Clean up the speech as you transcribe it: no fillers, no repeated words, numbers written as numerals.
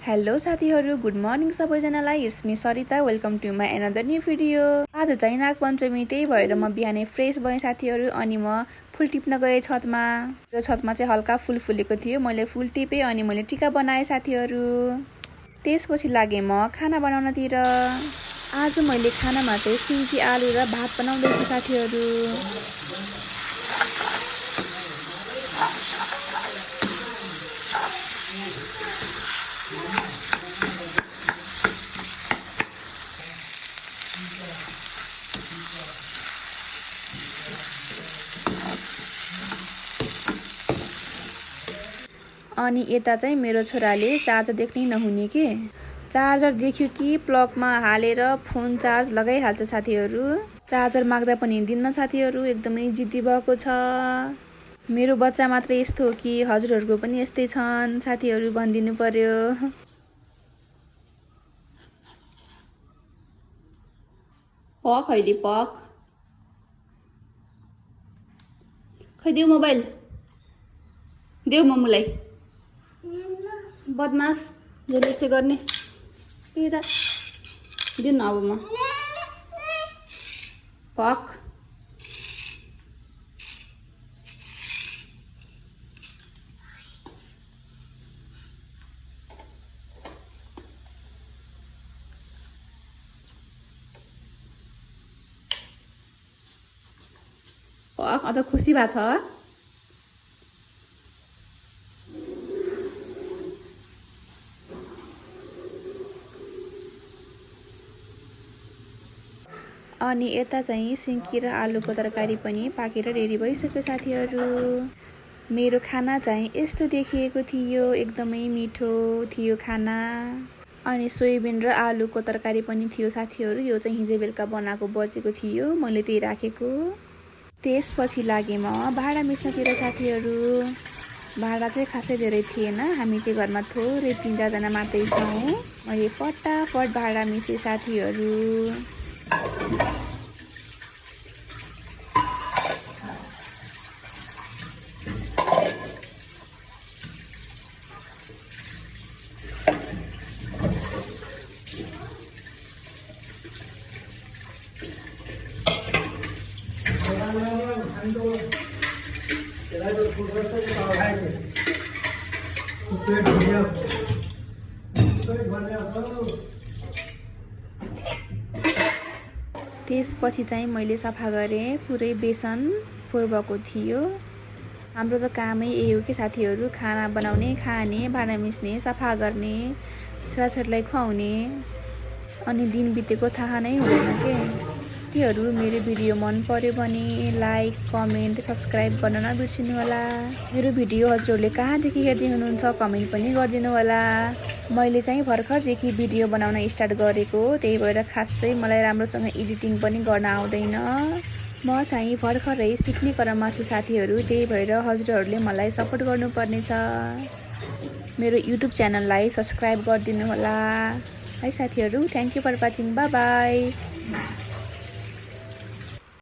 Hello साथीहरू, good morning सबैजनालाई। It's me Sarita. Welcome to my another new video. आज चाहिँ नागपञ्चमी, त्यही भएर म बिहानै फ्रेस भएँ साथीहरू। अनि म फुल टिप्न गएँ छतमा। र छतमा चाहिँ हल्का फुल फुलेको थियो, मैले फुल टिपेँ अनि मैले टिका बनाएँ साथीहरू। त्यसपछि लागेँ म खाना बनाउनतिर। आज मैले खानामा चाहिँ सिन्की आलु र भात बनाउँदैछु साथीहरू। अनि यता चाहिँ मेरो छोराले चार्जर देख्नै नहुने के चार्जर देख्यो कि प्लगमा हालेर फोन चार्ज लगाइहाल्छ साथीहरू। चार्जर माग्दा पनि दिन्न साथीहरू, एकदमै जिद्दी भएको छ। मेरो बच्चा मात्र यस्तो हो कि हजुरहरूको पनि यस्तै छन् साथीहरू, भनिदिनु पर्यो। पक अहिले पक खै देऊ मोबाइल, देऊ मम्मुलाई। बदमास जसले यस्तै गर्ने। त्यही त दिनु न अब म पक। पक अन्त खुसी भएको छ। अनि यता चाहिँ सिन्की र आलुको तरकारी पनि पाकेर रेडी भइसक्यो साथीहरू। मेरो खाना चाहिँ यस्तो देखिएको थियो, एकदमै मिठो थियो खाना। अनि सोयाबिन र आलुको तरकारी पनि थियो साथीहरू। यो चाहिँ हिजो बेलुका बनाएको बचेको थियो, मैले त्यही राखेको। त्यसपछि लागेँ म भाँडा मिच्नतिर साथीहरू। भाँडा चाहिँ खासै धेरै थिएन, हामी चाहिँ घरमा थोरै 3-4 जना मात्रै छौँ। मैले फटाफट भाँडा मिचेँ साथीहरू। त्यसपछि चाहिँ मैले सफा गरेँ, पुरै बेसन फोहोर भएको थियो। हाम्रो त कामै यही हो कि साथीहरू, खाना बनाउने, खाने, भाँडा मिच्ने, सफा गर्ने, छोराछोरीलाई खुवाउने, अनि दिन बितेको थाहा नै हुँदैन के। तीहरू मेरो भिडियो मन पर्यो भने लाइक, कमेन्ट, सब्सक्राइब गर्न नबिर्सिनु होला। मेरो भिडियो हजुरहरूले कहाँदेखि हेर्दै हुनुहुन्छ कमेन्ट पनि गरिदिनु होला। मैले चाहिँ भर्खरदेखि भिडियो बनाउन स्टार्ट गरेको, त्यही भएर खासै मलाई राम्रोसँग एडिटिङ पनि गर्न आउँदैन। म चाहिँ भर्खरै सिक्ने क्रममा छु साथीहरू, त्यही भएर हजुरहरूले मलाई सपोर्ट गर्नुपर्नेछ। मेरो युट्युब च्यानललाई सब्सक्राइब गरिदिनु होला है साथीहरू। Thank you for watching, bye by.